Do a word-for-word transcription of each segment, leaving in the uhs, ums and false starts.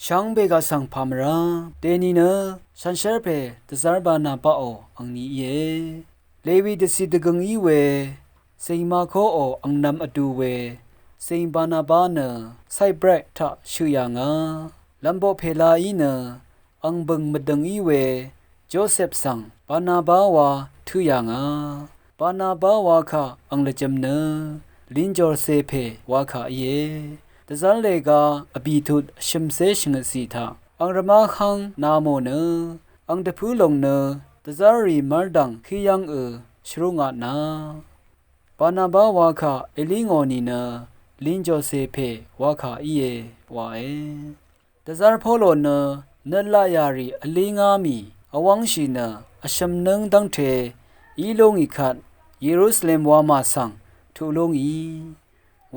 Shvngbe gaq svng pà mvrá deni nø shànshér pè dvzv́r Banabaqò angni íe. Lewi dvcì dvgøng í we cìng Makoqò angnvm vdu we cìng Banaba nø Cyprus taq shøq yà ngà. Lv̀mboq pèla í nø ang bø̀ng mvdø̀ng í we Josep svng Banaba wa tǿ yà ngà. Banaba wa kà ang lvjø̄m nø Linjose pè wa kà íe. Dvzv́r lèga vbì tut shø̀mcé shvngøtcì taq ang rvmá hv́ng na mò nø ang dvpǿ lòng nø dvzv́rrì mv́rdv̀ng kí yv́ngø shvrúngatna. Banaba wa kà èlí ngò nìnø Linjose pè wa kà íe wae. Dvzv́r Polo nø nøt laq yà rì vlíngá mì vwv́ngshì nø vshø̀m nǿng dv́ngte í lú ngì kvt Yerusalem wamà svng tuq lú ngì.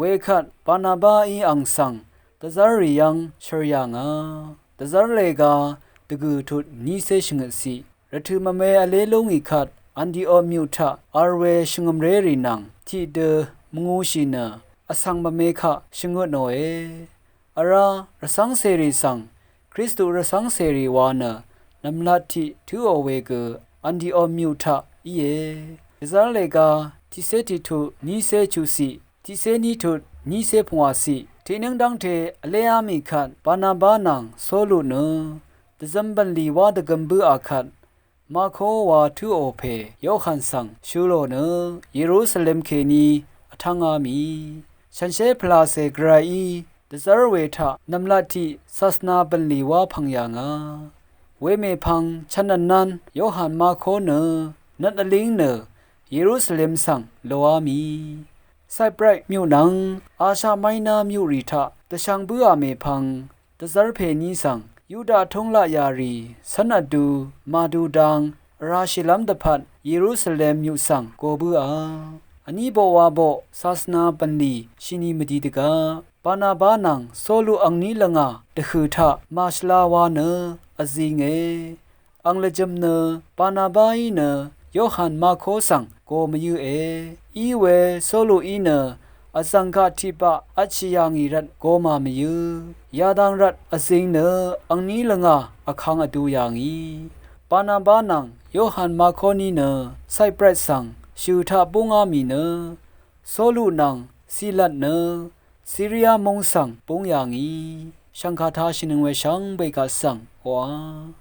Wekvt Banabaí ang svng dvzv́rrì yv́ng shø̀r yà ngà. Dvzv́r lèga dvgø̀ tut nícé shvngøtcì rvtø̀ mvme vlé lú ngì kvt Antiok myuq taq v̄r we shvngø̀mrérì nvng tiqdø mvngūshì nø vsvng mvme kaq shvngøtnòe. Vrá rvcv́ngcèrì svng Kristu rvcv́ngcèrì wa nø nv̀mlat tiq tǿò we gø Antiok myuq taq íe. Dvzv́r lèga tiqcé tiqtut nícé chuqciq, tiqcé nítut nícé pungwàciq tiqnǿng dv́ngte vléá mì kvt Banaba nvng Solu nø dvzøm bv̀nlì wá dvgøm bǿà kvt Mako wa tǿò pè Yohan svng shø̄ lò nø Yerusalem kèní vtv́ngá mì. Shànshér pvlàcè gvrayí dvzv́r we taq nv̀mlat tiq sasvna bv̀nlì wá pv̀ng yà ngà. Wemèpvng chv̄n vnv́n Yohan Mako nø nøt vlíng nø Yerusalem svng lòá mì. Cyprus myuq nvng Asia Minor myuqrì taq dvshvng bǿà mèpvng dvzv́r pèní svng Yuda túng laq yà rì cv́n vdu màdu dang vrashìlv́m dvpvt Yerusalem myuq svng go bǿà. Vní boq wa boq sasvna bv̀nlì shini mvdi dvgvp Banaba nvng Solu angní lvngà dvhø̀ taq màshvla wa nø vzìnge. Ang lvjø̄m nø Banabaí nø Yohan Mako svng go mvyǿe. Í we Soluí nø vzv̀ng kaq tiqbaq vtshì yà ngì rvt go mà mvyǿ. Yadang rvt vzing nø angní lvngà vkang vdu yà ngì. Banaba nvng Yohan Mako ní nø Cyprus svng shø̀ taq búngá mì nø Solu nvng Silat nø Siria múng svng búng yà ngì. Shv̀ngkà taq shìnøng we shvngbe kaq svng oqà.